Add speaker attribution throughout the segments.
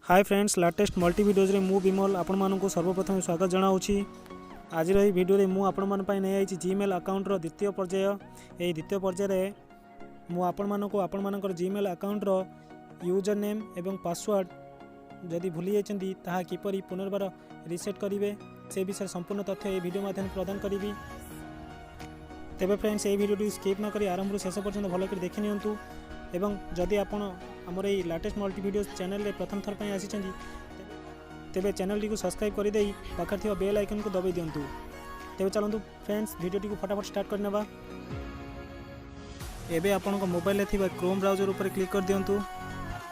Speaker 1: ହାଏ friends, latest multi ଭିଡ଼ିଓଜରେ ମୁଁ ବିମଲ ଆପଣମାନଙ୍କୁ ସର୍ବପ୍ରଥମେ ସ୍ୱାଗତ ଜଣାଉଛି। ଆଜିର ଏହି ଭିଡ଼ିଓରେ ମୁଁ ଆପଣମାନଙ୍କ ପାଇଁ ନେଇଆଇଛି ଜିମେଲ୍ ଆକାଉଣ୍ଟର ଦ୍ୱିତୀୟ ପର୍ଯ୍ୟାୟ। ଏହି ଦ୍ୱିତୀୟ ପର୍ଯ୍ୟାୟରେ ମୁଁ ଆପଣମାନଙ୍କୁ ଆପଣମାନଙ୍କର ଜିମେଲ୍ ଆକାଉଣ୍ଟର ୟୁଜର୍ ନେମ୍ ଏବଂ ପାସୱାର୍ଡ଼ ଯଦି ଭୁଲି ଯାଇଛନ୍ତି, ତାହା କିପରି ପୁନର୍ବାର ରିସେଟ୍ କରିବେ, ସେ ବିଷୟରେ ସମ୍ପୂର୍ଣ୍ଣ ତଥ୍ୟ ଏହି ଭିଡ଼ିଓ ମାଧ୍ୟମରେ ପ୍ରଦାନ କରିବି। ତେବେ ଫ୍ରେଣ୍ଡସ୍, ଏହି ଭିଡ଼ିଓଟି ସ୍କିପ୍ ନ କରି ଆରମ୍ଭରୁ ଶେଷ ପର୍ଯ୍ୟନ୍ତ ଭଲ କରି ଦେଖି ନିଅନ୍ତୁ ଏବଂ ଯଦି ଆପଣ ଆମର ଏହି ଲାଟେଷ୍ଟ ମଲ୍ଟି ଭିଡ଼ିଓ ଚ୍ୟାନେଲରେ ପ୍ରଥମ ଥର ପାଇଁ ଆସିଛନ୍ତି, ତେବେ ଚ୍ୟାନେଲଟିକୁ ସବସ୍କ୍ରାଇବ୍ କରିଦେଇ ପାଖରେ ଥିବା ବେଲ୍ ଆଇକନ୍କୁ ଦବାଇ ଦିଅନ୍ତୁ। ତେବେ ଚାଲନ୍ତୁ ଫ୍ରେଣ୍ଡସ୍, ଭିଡ଼ିଓଟିକୁ ଫଟାଫଟ ଷ୍ଟାର୍ଟ କରିନେବା। ଏବେ ଆପଣଙ୍କ ମୋବାଇଲରେ ଥିବା କ୍ରୋମ୍ ବ୍ରାଉଜର ଉପରେ କ୍ଲିକ୍ କରିଦିଅନ୍ତୁ।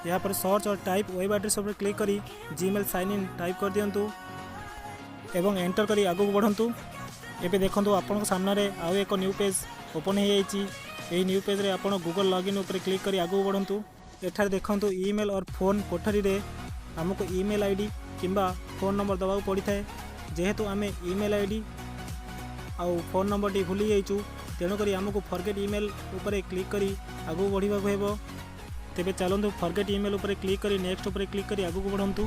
Speaker 1: ଏହାପରେ ସର୍ଚ୍ଚ ଅର୍ ଟାଇପ୍ ୱେବ୍ ଆଡ୍ରେସ୍ ଉପରେ କ୍ଲିକ୍ କରି ଜିମେଲ୍ ସାଇନ୍ ଇନ୍ ଟାଇପ୍ କରିଦିଅନ୍ତୁ ଏବଂ ଏଣ୍ଟର କରି ଆଗକୁ ବଢ଼ନ୍ତୁ। ଏବେ ଦେଖନ୍ତୁ, ଆପଣଙ୍କ ସାମ୍ନାରେ ଆଉ ଏକ ନ୍ୟୁ ପେଜ୍ ଓପନ୍ ହୋଇଯାଇଛି। ଏହି ନ୍ୟୁ ପେଜ୍ରେ ଆପଣ ଗୁଗଲ୍ ଲଗ୍ଇନ୍ ଉପରେ କ୍ଲିକ୍ କରି ଆଗକୁ ବଢ଼ନ୍ତୁ। ଏଠାରେ ଦେଖନ୍ତୁ, ଇମେଲ୍ ଅର୍ ଫୋନ୍ କୋଠରୀରେ ଆମକୁ ଇମେଲ୍ ଆଇଡ଼ି କିମ୍ବା ଫୋନ୍ ନମ୍ବର ଦେବାକୁ ପଡ଼ିଥାଏ। ଯେହେତୁ ଆମେ ଇମେଲ୍ ଆଇଡ଼ି ଆଉ ଫୋନ୍ ନମ୍ବରଟି ଭୁଲି ଯାଇଛୁ, ତେଣୁକରି ଆମକୁ ଫରଗେଟ୍ ଇମେଲ୍ ଉପରେ କ୍ଲିକ୍ କରି ଆଗକୁ ବଢ଼ିବାକୁ ହେବ। ତେବେ ଚାଲନ୍ତୁ, ଫରଗେଟ୍ ଇମେଲ୍ ଉପରେ କ୍ଲିକ୍ କରି ନେକ୍ସଟ ଉପରେ କ୍ଲିକ୍ କରି ଆଗକୁ ବଢ଼ନ୍ତୁ।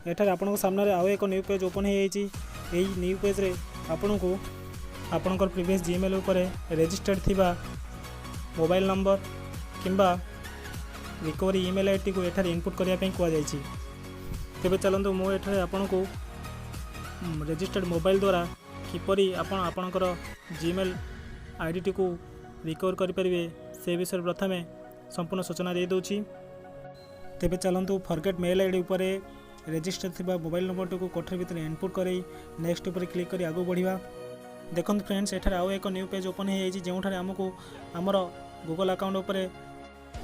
Speaker 1: ଏଠାରେ ଆପଣଙ୍କ ସାମ୍ନାରେ ଆଉ ଏକ ନ୍ୟୁ ପେଜ୍ ଓପନ୍ ହୋଇଯାଇଛି। ଏହି ନ୍ୟୁ ପେଜ୍ରେ ଆପଣଙ୍କୁ ଆପଣଙ୍କର ପ୍ରିଭିୟସ୍ ଜିମେଲ୍ ଉପରେ ରେଜିଷ୍ଟର୍ଡ଼ ଥିବା ମୋବାଇଲ୍ ନମ୍ବର କିମ୍ବା ରିକଭରି ଇମେଲ୍ ଆଇଡ଼ିଟିକୁ ଏଠାରେ ଇନପୁଟ୍ କରିବା ପାଇଁ କୁହାଯାଇଛି। ତେବେ ଚାଲନ୍ତୁ, ମୁଁ ଏଠାରେ ଆପଣଙ୍କୁ ରେଜିଷ୍ଟର୍ଡ଼ ମୋବାଇଲ୍ ଦ୍ୱାରା କିପରି ଆପଣ ଆପଣଙ୍କର ଜିମେଲ୍ ଆଇଡ଼ିଟିକୁ ରିକଭର୍ କରିପାରିବେ, ସେ ବିଷୟରେ ପ୍ରଥମେ ସମ୍ପୂର୍ଣ୍ଣ ସୂଚନା ଦେଇଦେଉଛି। ତେବେ ଚାଲନ୍ତୁ, ଫରଗେଟ୍ ମେଲ୍ ଆଇଡ଼ି ଉପରେ ରେଜିଷ୍ଟର ଥିବା ମୋବାଇଲ୍ ନମ୍ବରଟିକୁ କୋଠରୀ ଭିତରେ ଇନପୁଟ୍ କରାଇ ନେକ୍ସଟ ଉପରେ କ୍ଲିକ୍ କରି ଆଗକୁ ବଢ଼ିବା। ଦେଖନ୍ତୁ ଫ୍ରେଣ୍ଡସ୍, ଏଠାରେ ଆଉ ଏକ ନ୍ୟୁ ପେଜ୍ ଓପନ୍ ହୋଇଯାଇଛି, ଯେଉଁଠାରେ ଆମକୁ ଆମର ଗୁଗଲ୍ ଆକାଉଣ୍ଟ ଉପରେ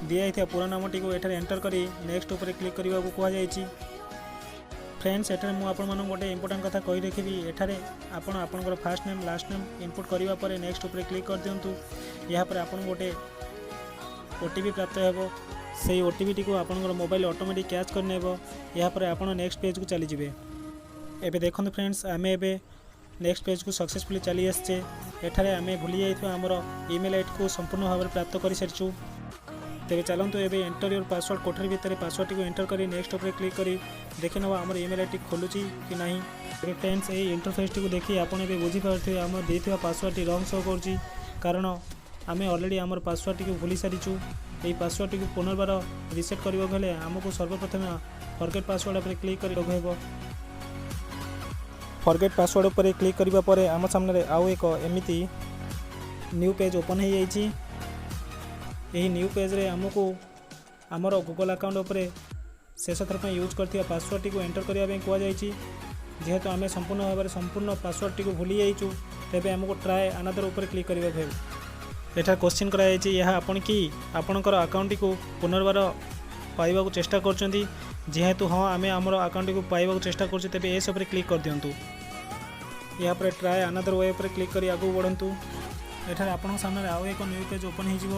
Speaker 1: ଦିଆଯାଇଥିବା ପୁରା ନାମଟିକୁ ଏଠାରେ ଏଣ୍ଟର କରି ନେକ୍ସଟ ଉପରେ କ୍ଲିକ୍ କରିବାକୁ କୁହାଯାଇଛି। ଫ୍ରେଣ୍ଡସ୍, ଏଠାରେ ମୁଁ ଆପଣମାନଙ୍କୁ ଗୋଟେ ଇମ୍ପୋର୍ଟାଣ୍ଟ କଥା କହି ରଖିବି। ଏଠାରେ ଆପଣ ଆପଣଙ୍କର first name, last name input କରିବା ପରେ ନେକ୍ସଟ ଉପରେ କ୍ଲିକ୍ କରିଦିଅନ୍ତୁ। ଏହାପରେ ଆପଣଙ୍କୁ ଗୋଟେ ଓଟିପି ପ୍ରାପ୍ତ ହେବ। ସେଇ ଓଟିପିଟିକୁ ଆପଣଙ୍କର ମୋବାଇଲ ଅଟୋମେଟିକ୍ କ୍ୟାଚ୍ କରିନେବ। ଏହାପରେ ଆପଣ ନେକ୍ସଟ ପେଜ୍କୁ ଚାଲିଯିବେ। ଏବେ ଦେଖନ୍ତୁ ଫ୍ରେଣ୍ଡସ୍, ଆମେ ଏବେ ନେକ୍ସଟ ପେଜ୍କୁ ସକ୍ସେସଫୁଲି ଚାଲି ଆସିଛେ। ଏଠାରେ ଆମେ ଭୁଲି ଯାଇଥିବା ଆମର ଇମେଲ୍ ଆଇଡ଼ିକୁ ସମ୍ପୂର୍ଣ୍ଣ ଭାବରେ ପ୍ରାପ୍ତ କରିସାରିଛୁ। ତେବେ ଚାଲନ୍ତୁ, ଏବେ ଏଣ୍ଟର your password କୋଠରୀ ଭିତରେ ପାସୱାର୍ଡ଼ଟିକୁ ଏଣ୍ଟର କରି ନେକ୍ସଟ ଉପରେ କ୍ଲିକ୍ କରି ଦେଖିନେବା ଆମର ଇମେଲ୍ ଆଇଡ଼ି ଖୋଲୁଛି କି ନାହିଁ। ଏବେ ଫ୍ରେଣ୍ଡସ୍, ଏହି ଇଣ୍ଟରଫେସ୍ଟିକୁ ଦେଖି ଆପଣ ଏବେ ବୁଝିପାରୁଥିବେ, ଆମର ଦେଇଥିବା ପାସୱାର୍ଡ଼ଟି ରଙ୍ଗ ଶୋ କରୁଛି, କାରଣ ଆମେ ଅଲରେଡ଼ି ଆମର ପାସୱାର୍ଡ଼ଟିକୁ ଭୁଲି ସାରିଛୁ। ଏହି ପାସୱାର୍ଡ଼ଟିକୁ ପୁନର୍ବାର ରିସେଟ୍ କରିବାକୁ ହେଲେ ଆମକୁ ସର୍ବପ୍ରଥମେ ଫରଗେଟ୍ ପାସୱାର୍ଡ଼ ଉପରେ କ୍ଲିକ୍ କରିବାକୁ ହେବ। ଫରଗେଟ୍ ପାସୱାର୍ଡ଼ ଉପରେ କ୍ଲିକ୍ କରିବା ପରେ ଆମ ସାମ୍ନାରେ ଆଉ ଏକ ଏମିତି ନ୍ୟୁ ପେଜ୍ ଓପନ୍ ହୋଇଯାଇଛି। ଏହି ନ୍ୟୁ ପେଜ୍ରେ ଆମକୁ ଆମର ଗୁଗଲ୍ ଆକାଉଣ୍ଟ ଉପରେ ଶେଷ ଥର ପାଇଁ ୟୁଜ୍ କରିଥିବା ପାସୱାର୍ଡ଼ଟିକୁ ଏଣ୍ଟର କରିବା ପାଇଁ କୁହାଯାଇଛି। ଯେହେତୁ ଆମେ ସମ୍ପୂର୍ଣ୍ଣ ଭାବରେ ସମ୍ପୂର୍ଣ୍ଣ ପାସୱାର୍ଡ଼ଟିକୁ ଭୁଲି ଯାଇଛୁ, ତେବେ ଆମକୁ ଟ୍ରାଏ ଆନାଦର ଉପରେ କ୍ଲିକ୍ କରିବାକୁ ହେବ। ଏଠାରେ କୋଶ୍ଚିନ୍ କରାଯାଇଛି, ଏହା ଆପଣ କି ଆପଣଙ୍କର ଆକାଉଣ୍ଟଟିକୁ ପୁନର୍ବାର ପାଇବାକୁ ଚେଷ୍ଟା କରୁଛନ୍ତି? ଯେହେତୁ ହଁ, ଆମେ ଆମର ଆକାଉଣ୍ଟଟିକୁ ପାଇବାକୁ ଚେଷ୍ଟା କରୁଛୁ, ତେବେ ୟେସ୍ ଉପରେ କ୍ଲିକ୍ କରିଦିଅନ୍ତୁ। ଏହାପରେ ଟ୍ରାଏ ଆନାଦର we ଉପରେ କ୍ଲିକ୍ କରି ଆଗକୁ ବଢ଼ନ୍ତୁ। ଏଠାରେ ଆପଣଙ୍କ ସାମ୍ନାରେ ଆଉ ଏକ ନ୍ୟୁ ପେଜ୍ ଓପନ୍ ହୋଇଯିବ।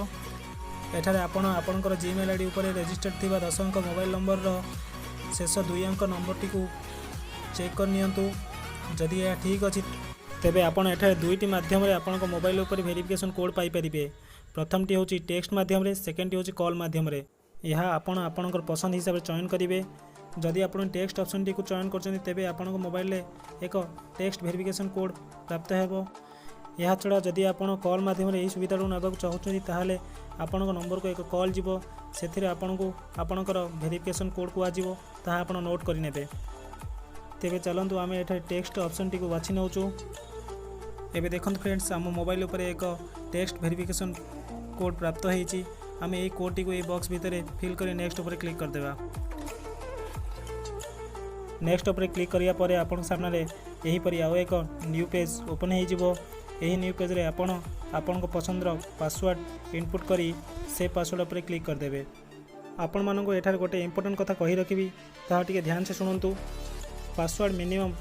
Speaker 1: ଏଠାରେ ଆପଣ ଆପଣଙ୍କର ଜିମେଲ୍ ଆଇଡ଼ି ଉପରେ ରେଜିଷ୍ଟର୍ଡ଼ ଥିବା 10 ଅଙ୍କ ମୋବାଇଲ୍ ନମ୍ବରର ଶେଷ ଦୁଇ ଅଙ୍କ ନମ୍ବରଟିକୁ ଚେକ୍ କରିନିଅନ୍ତୁ। ଯଦି ଏହା ଠିକ୍ ଅଛି, ତେବେ ଆପଣ ଏଠାରେ ଦୁଇଟି ମାଧ୍ୟମରେ ଆପଣଙ୍କ ମୋବାଇଲ୍ ଉପରେ ଭେରିଫିକେସନ୍ କୋଡ଼୍ ପାଇପାରିବେ। ପ୍ରଥମଟି ହେଉଛି ଟେକ୍ସଟ ମାଧ୍ୟମରେ, ସେକେଣ୍ଡଟି ହେଉଛି କଲ୍ ମାଧ୍ୟମରେ। ଏହା ଆପଣ ଆପଣଙ୍କର ପସନ୍ଦ ହିସାବରେ ଚୟନ କରିବେ। ଯଦି ଆପଣ ଟେକ୍ସଟ ଅପସନ୍ଟିକୁ ଚୟନ କରୁଛନ୍ତି, ତେବେ ଆପଣଙ୍କ ମୋବାଇଲରେ ଏକ ଟେକ୍ସଟ ଭେରିଫିକେସନ୍ କୋଡ଼୍ ପ୍ରାପ୍ତ ହେବ। ଏହାଛଡ଼ା ଯଦି ଆପଣ କଲ୍ ମାଧ୍ୟମରେ ଏହି ସୁବିଧାଟିକୁ ନେବାକୁ ଚାହୁଁଛନ୍ତି, ତାହେଲେ ଆପଣଙ୍କ ନମ୍ବରକୁ ଏକ କଲ୍ ଯିବ। ସେଥିରେ ଆପଣଙ୍କୁ ଆପଣଙ୍କର ଭେରିଫିକେସନ୍ କୋଡ଼୍ କୁହାଯିବ, ତାହା ଆପଣ ନୋଟ୍ କରିନେବେ। ତେବେ ଚାଲନ୍ତୁ, ଆମେ ଏଠାରେ ଟେକ୍ସଟ ଅପସନ୍ଟିକୁ ବାଛି ନେଉଛୁ। ଏବେ ଦେଖନ୍ତୁ ଫ୍ରେଣ୍ଡସ୍, ଆମ ମୋବାଇଲ ଉପରେ ଏକ ଟେକ୍ସଟ ଭେରିଫିକେସନ୍ କୋଡ଼୍ ପ୍ରାପ୍ତ ହୋଇଛି। ଆମେ ଏହି କୋଡ଼୍ଟିକୁ ଏହି ବକ୍ସ ଭିତରେ ଫିଲ୍ କରି ନେକ୍ସଟ ଉପରେ କ୍ଲିକ୍ କରିଦେବା। ନେକ୍ସଟ ଉପରେ କ୍ଲିକ୍ କରିବା ପରେ ଆପଣଙ୍କ ସାମ୍ନାରେ ଏହିପରି ଆଉ ଏକ ନ୍ୟୁ ପେଜ୍ ଓପନ୍ ହୋଇଯିବ। ଏହି ନ୍ୟୁ ପେଜ୍ରେ ଆପଣ ଆପଣଙ୍କ ପସନ୍ଦର ପାସୱାର୍ଡ଼ ଇନପୁଟ୍ କରି ସେ ପାସୱାର୍ଡ଼ ଉପରେ କ୍ଲିକ୍ କରିଦେବେ। ଆପଣମାନଙ୍କୁ ଏଠାରେ ଗୋଟେ ଇମ୍ପୋର୍ଟାଣ୍ଟ କଥା କହି ରଖିବି, ତାହା ଟିକେ ଧ୍ୟାନ ସେ ଶୁଣନ୍ତୁ। ପାସୱାର୍ଡ଼ ମିନିମମ୍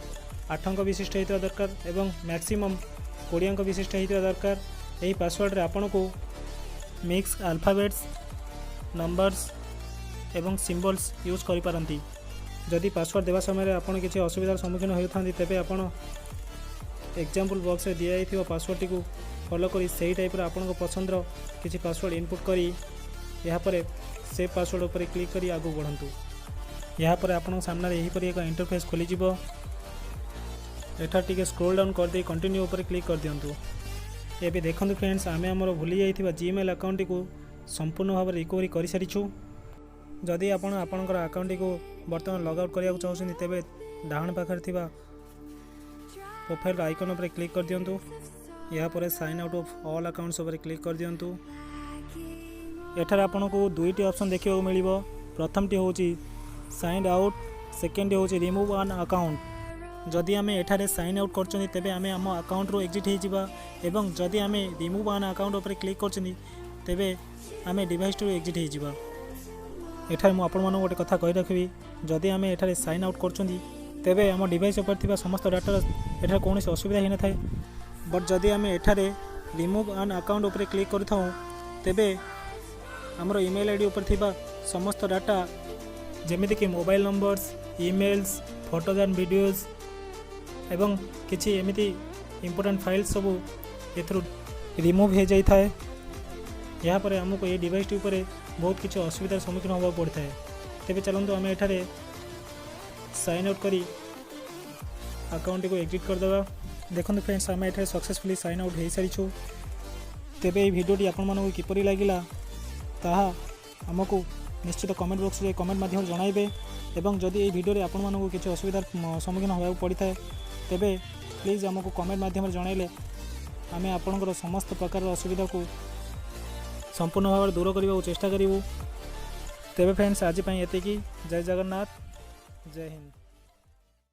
Speaker 1: 8 ଅଙ୍କ ବିଶିଷ୍ଟ ହେଇଥିବା ଦରକାର ଏବଂ ମ୍ୟାକ୍ସିମମ୍ 20 ଅଙ୍କ ବିଶିଷ୍ଟ ହେଇଥିବା ଦରକାର। ଏହି ପାସୱାର୍ଡ଼ରେ ଆପଣଙ୍କୁ ମିକ୍ସ ଆଲଫାବେଟ୍ସ, ନମ୍ବର୍ସ ଏବଂ ସିମ୍ବଲ୍ସ ୟୁଜ୍ କରିପାରନ୍ତି। ଯଦି ପାସୱାର୍ଡ଼ ଦେବା ସମୟରେ ଆପଣ କିଛି ଅସୁବିଧାର ସମ୍ମୁଖୀନ ହେଉଥାନ୍ତି, ତେବେ ଆପଣ ଏକ୍ଜାମ୍ପଲ୍ ବକ୍ସରେ ଦିଆଯାଇଥିବା ପାସୱାର୍ଡ଼ଟିକୁ ଫଲୋ କରି ସେହି ଟାଇପ୍ର ଆପଣଙ୍କ ପସନ୍ଦର କିଛି ପାସୱାର୍ଡ଼ ଇନପୁଟ୍ କରି ଏହାପରେ ସେଭ୍ ପାସୱାର୍ଡ଼ ଉପରେ କ୍ଲିକ୍ କରି ଆଗକୁ ବଢ଼ନ୍ତୁ। ଏହାପରେ ଆପଣଙ୍କ ସାମ୍ନାରେ ଏହିପରି ଏକ ଇଣ୍ଟରଫେସ୍ ଖୋଲିଯିବ। ଏଠାରେ ଟିକେ ସ୍କ୍ରୋଲ୍ ଡାଉନ୍ କରିଦେଇ କଣ୍ଟିନ୍ୟୁ ଉପରେ କ୍ଲିକ୍ କରିଦିଅନ୍ତୁ। ଏବେ ଦେଖନ୍ତୁ ଫ୍ରେଣ୍ଡସ୍, ଆମେ ଆମର ଭୁଲି ଯାଇଥିବା ଜିମେଲ୍ ଆକାଉଣ୍ଟଟିକୁ ସମ୍ପୂର୍ଣ୍ଣ ଭାବରେ ରିକଭରି କରିସାରିଛୁ। ଯଦି ଆପଣ ଆପଣଙ୍କର ଆକାଉଣ୍ଟଟିକୁ ବର୍ତ୍ତମାନ ଲଗ୍ ଆଉଟ୍ କରିବାକୁ ଚାହୁଁଛନ୍ତି, ତେବେ ଡାହାଣ ପାଖରେ ଥିବା ପ୍ରୋଫାଇଲ୍ ଆଇକନ୍ ଉପରେ କ୍ଲିକ୍ କରିଦିଅନ୍ତୁ। ଏହାପରେ sign out of all accounts ଉପରେ କ୍ଲିକ୍ କରିଦିଅନ୍ତୁ। ଏଠାରେ ଆପଣଙ୍କୁ ଦୁଇଟି ଅପସନ୍ ଦେଖିବାକୁ ମିଳିବ। ପ୍ରଥମଟି ହେଉଛି ସାଇନ୍ ଆଉଟ୍, ସେକେଣ୍ଡଟି ହେଉଛି ରିମୁଭ୍ ଆନ୍ ଆକାଉଣ୍ଟ। ଯଦି ଆମେ ଏଠାରେ ସାଇନ୍ ଆଉଟ୍ କରୁଛନ୍ତି, ତେବେ ଆମେ ଆମ ଆକାଉଣ୍ଟରୁ ଏକ୍ଜିଟ୍ ହୋଇଯିବା ଏବଂ ଯଦି ଆମେ ରିମୁଭ୍ ଆନ୍ ଆକାଉଣ୍ଟ ଉପରେ କ୍ଲିକ୍ କରୁଛନ୍ତି, ତେବେ ଆମେ ଡିଭାଇସ୍ଟିରୁ ଏକ୍ଜିଟ୍ ହୋଇଯିବା। ଏଠାରେ ମୁଁ ଆପଣମାନଙ୍କୁ ଗୋଟେ କଥା କହି ରଖିବି, ଯଦି ଆମେ ଏଠାରେ ସାଇନ୍ ଆଉଟ୍ କରୁଛନ୍ତି, ତେବେ ଆମ ଡିଭାଇସ୍ ଉପରେ ଥିବା ସମସ୍ତ ଡାଟାର ଏଠାରେ କୌଣସି ଅସୁବିଧା ହୋଇନଥାଏ। ବଟ୍ ଯଦି ଆମେ ଏଠାରେ ରିମୁଭ୍ ଆନ୍ ଆକାଉଣ୍ଟ ଉପରେ କ୍ଲିକ୍ କରିଥାଉ, ତେବେ ଆମର ଇମେଲ୍ ଆଇଡ଼ି ଉପରେ ଥିବା ସମସ୍ତ ଡାଟା, ଯେମିତିକି mobile numbers, emails, photos and videos ଏବଂ କିଛି ଏମିତି ଇମ୍ପୋର୍ଟାଣ୍ଟ ଫାଇଲ୍ସ ସବୁ ଏଥିରୁ ରିମୁଭ୍ ହୋଇଯାଇଥାଏ। ଏହାପରେ ଆମକୁ ଏହି ଡିଭାଇସ୍ଟି ଉପରେ ବହୁତ କିଛି ଅସୁବିଧାର ସମ୍ମୁଖୀନ ହେବାକୁ ପଡ଼ିଥାଏ। ତେବେ ଚାଲନ୍ତୁ, ଆମେ ଏଠାରେ ସାଇନ୍ ଆଉଟ୍ କରି ଆକାଉଣ୍ଟଟିକୁ ଏକ୍ଜିଟ୍ କରିଦେବା। ଦେଖନ୍ତୁ ଫ୍ରେଣ୍ଡସ୍, ଆମେ ଏଠାରେ ସକ୍ସେସଫୁଲି ସାଇନ୍ ଆଉଟ୍ ହୋଇସାରିଛୁ। ତେବେ ଏହି ଭିଡ଼ିଓଟି ଆପଣମାନଙ୍କୁ କିପରି ଲାଗିଲା, ତାହା ଆମକୁ ନିଶ୍ଚିତ କମେଣ୍ଟ ବକ୍ସରେ କମେଣ୍ଟ ମାଧ୍ୟମରେ ଜଣାଇବେ ଏବଂ ଯଦି ଏହି ଭିଡ଼ିଓରେ ଆପଣମାନଙ୍କୁ କିଛି ଅସୁବିଧାର ସମ୍ମୁଖୀନ ହେବାକୁ ପଡ଼ିଥାଏ, ତେବେ ପ୍ଲିଜ୍ ଆମକୁ କମେଣ୍ଟ ମାଧ୍ୟମରେ ଜଣାଇଲେ ଆମେ ଆପଣଙ୍କର ସମସ୍ତ ପ୍ରକାରର ଅସୁବିଧାକୁ ସମ୍ପୂର୍ଣ୍ଣ ଭାବରେ ଦୂର କରିବାକୁ ଚେଷ୍ଟା କରିବୁ। ତେବେ ଫ୍ରେଣ୍ଡସ୍, ଆଜି ପାଇଁ ଏତିକି। ଜୟ ଜଗନ୍ନାଥ, ଜୟ ହିନ୍ଦ।